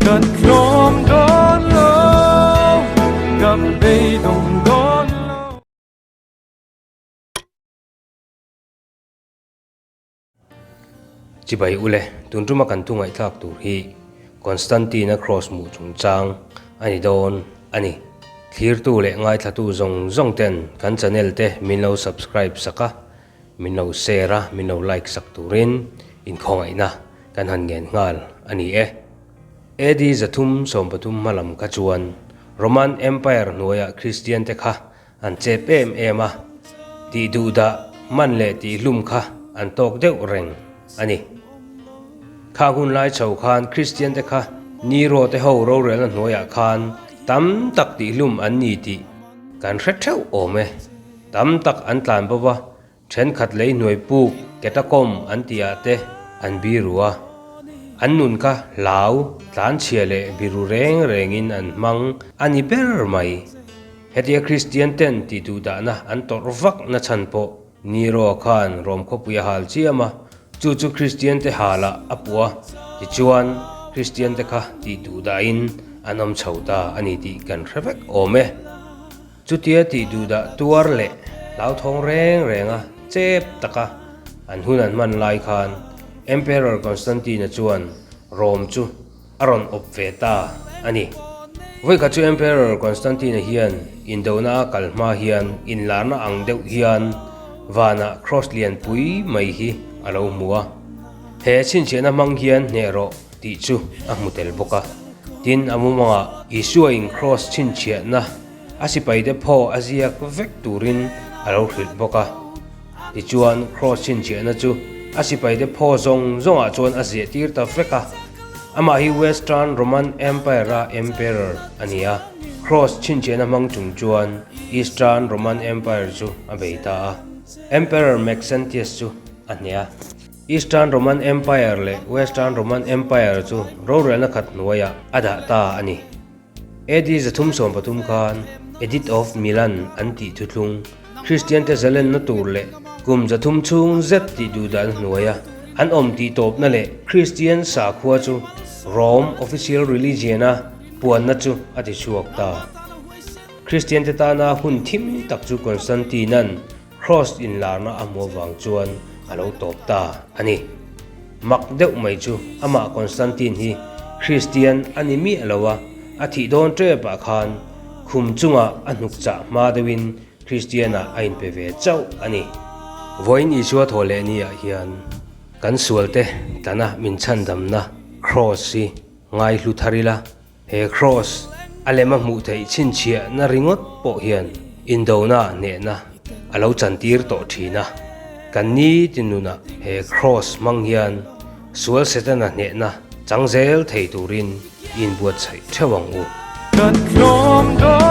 Ka tlawm dawn lo, ka beidawng dawn lo. Chibai ule, tun tuma kan thu ngaihthlak tur hi Constantine-a cross hmuh chungchang a ni dawn a ni. Thlirtu leh ngaithlatu zawng zawng ten kan channel te min lo subscribe sak a, Min lo share a, min lo like sak turin inkhawngaihna kan han ngen nghal a ni e. AD 313 hma lam kha chuan Roman Empire hnuaia Kristian te kha an chep em em a, tih duhdah man leh tih hlum kha an tawk deuh reng a ni. Khang hun lai chho khan Kristian te kha Nero te ho rorelna hnuaiah khan tam tak tih hlum an ni tih kan hre theuh awm e. Tam tak an tlan bo va, thenkhat lei hnuai puk catacomb an tih ah te an biru a. An nun kha hlau, tlanchhia leh biru reng rengin an hmang a ni ber mai. Hetia Kristian ten tih duh dahna an tawrh vak na chhan pawh Nero khan Rom khawpui a hal chiam a, chu chu Kristian te halah a puh a, tichuan Kristian te kha tih duh dahin an awm chho ta a ni tih kan hre vek awm e. Chutia tih duhdah tuar leh hlauthawng reng renga chep taka an hun an hman lai khan Emperor Constantine-a chuan Rome chu a rawn awp ve ta a ni. Vawikhat chu Emperor Constantine-a hian indona a kal hma hian inlarna ang deuh hian vanah cross lian pui mai hi a lo hmu a. He chhinchhiahna hmang hian hneh rawh tih chu a hmu tel bawk a. Tin, a mumangah Isua-in Kraws chhinchhiahna a sipaite phaw a ziak vek turin a lo hrilh bawk a. Tichuan, Kraws chhinchhiahna chu a sipaite phaw zawng zawngah chuan a ziah tir ta vek a. Amah hi Western Roman Empire-a Emperor a ni a, Kraws chhinchhiahna hmang chung chuan Eastern Roman Empire chu a bei ta a. Emperor Maxentius chu a hneh a. Eastern Roman Empire leh Western Roman Empire chu rorelna khat hnuaiah a dah ta a ni. AD 313 khan Edict of Milan an tih thuthlung, Kristiante zalenna tur leh kum 300 chhung zet tih duhdan hnuaia an awm tih tawpna leh Kristian sakhua chu Rome official religion-a puanna chu a ti chhuak ta. Kristiante tana hun thim tak chu Constantine-a'n Kraws inlarna a hmuh avang chuan a lo tawp ta a ni. Mak deuh mai chu amah Constantine hi Kristian a ni miah lo a, a thih dawn tepah khan khum chungah a hnuk chah hma deuhin Kristianah a inpe ve chauh a ni. Vawiin Isua thaw leh niah hian kan sualte tlana min chhandamna Kraws hi ngaihlu thar ila, He Kraws a lem a hmuh theih chhinchhiahna ringawt pawh hian indona hnehna a lo chantir tawh thin a. Kan nitin nunah he Kraws hmang hian sual Setana hnehna chang zel thei turin inbuatsaih theuh ang u. Kan tlawm dawn.